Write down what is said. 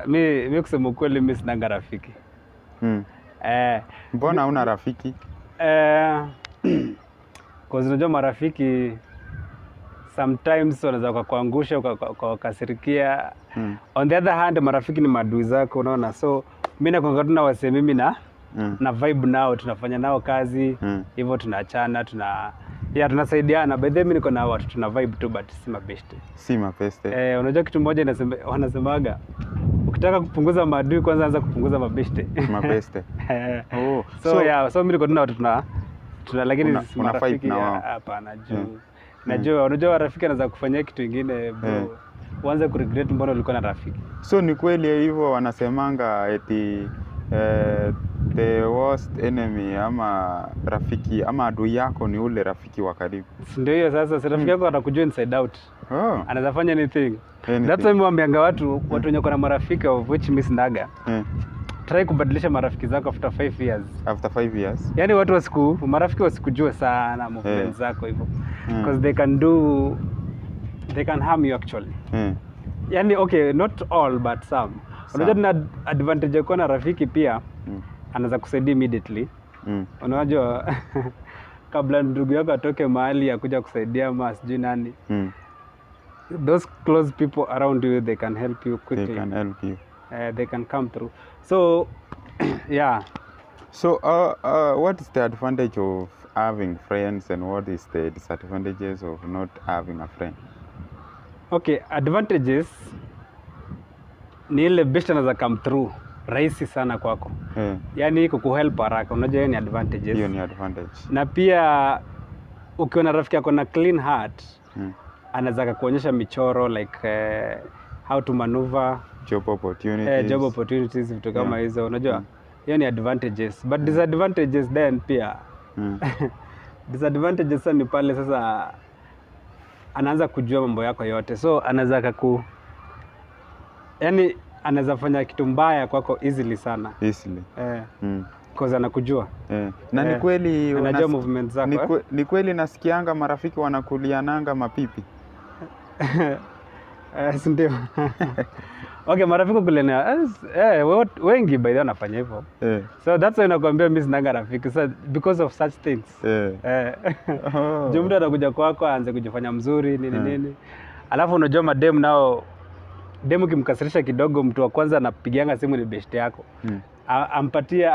Mi kusema ukweli, mi sinanga rafiki. Eh. Mbona huna rafiki? Eh, 'cause unajua marafiki sometimes wanaweza wakakuangusha, ukawakasirikia. On the other hand, marafiki ni maadui zako, unaona? So mi nakuanga tu na wasee mimi na na vibe nao, tunafanya nao kazi hivyo, tunaachana, tuna, yeah, tunasaidiana. By the way, mi niko na watu tuna vibe tu, but si mabeshte. Si mabeste. Eh, unajua kitu moja wanasemaga, ukitaka kupunguza maadui, kwanza anza kupunguza mabeshte. Mabeste. Eh. Oh. So, yeah, so mi niko tu na watu tuna, lakini si Una marafiki. vibe na wao. Hapana, juu najua, unajua rafiki anaweza kufanyia kitu ingine, bro, uanze kuregret mbona ulikuwa na rafiki. So ni kweli hivyo wanasemanga eti the worst enemy ama rafiki ama adui yako ni ule rafiki wa karibu? Si ndio hiyo sasa? Si rafiki yako atakujua inside out? Oh. Anaweza fanya anything. Anything. That's why mi waambianga watu wenye wako na marafiki, of which mi sinaga, try kubadilisha marafiki zako after 5 years. After 5 years. Yaani watu wasiku marafiki wasikujue sana movement zako hivyo, because they can harm you, actually. Yani, okay, not all but some. Unajua tuna advantage ya kuwa na rafiki pia, anaweza kusaidia immediately. Unajua kabla ndugu yako atoke mahali ya kuja kusaidia ama sijui nani, those close people around you, they can help you They quickly. Can help you. They can come through. So yeah. So what is the advantage of having friends and what is the disadvantages of not having a friend? Okay, advantages ni ile best anaweza come through rahisi sana kwako, yaani kukuhelp haraka. Unajua hiyo ni advantages. Hiyo ni advantage. Na pia ukiwa na rafiki ako na clean heart, anaweza kakuonyesha michoro like how to maneuver. Job opportunities. Eh, job opportunities, vitu kama hizo. Unajua hiyo ni advantages, but disadvantages then pia, disadvantages sasa ni pale sasa anaanza kujua mambo yako yote, so anaweza kaku yani anaweza fanya kitu mbaya kwako easily sana. Easily. Eh, 'cause anakujua. Eh. Na ni Eh, kweli anajua movement zako, eh? Ni kweli nasikianga marafiki wanakuliananga mapipi? Eh, si ndio? Okay, marafiki kulena, eh, wengi by the way wanafanya hivyo. So that's why nakwambia mimi sinanga rafiki, so because of such things. Eh. Oh. Juu mtu anakuja kwako aanze kujifanya mzuri, nini nini, alafu unajua mademu nao, demu ukimkasirisha kidogo, mtu wa kwanza anapigianga simu ni beshte yako. Ampatie.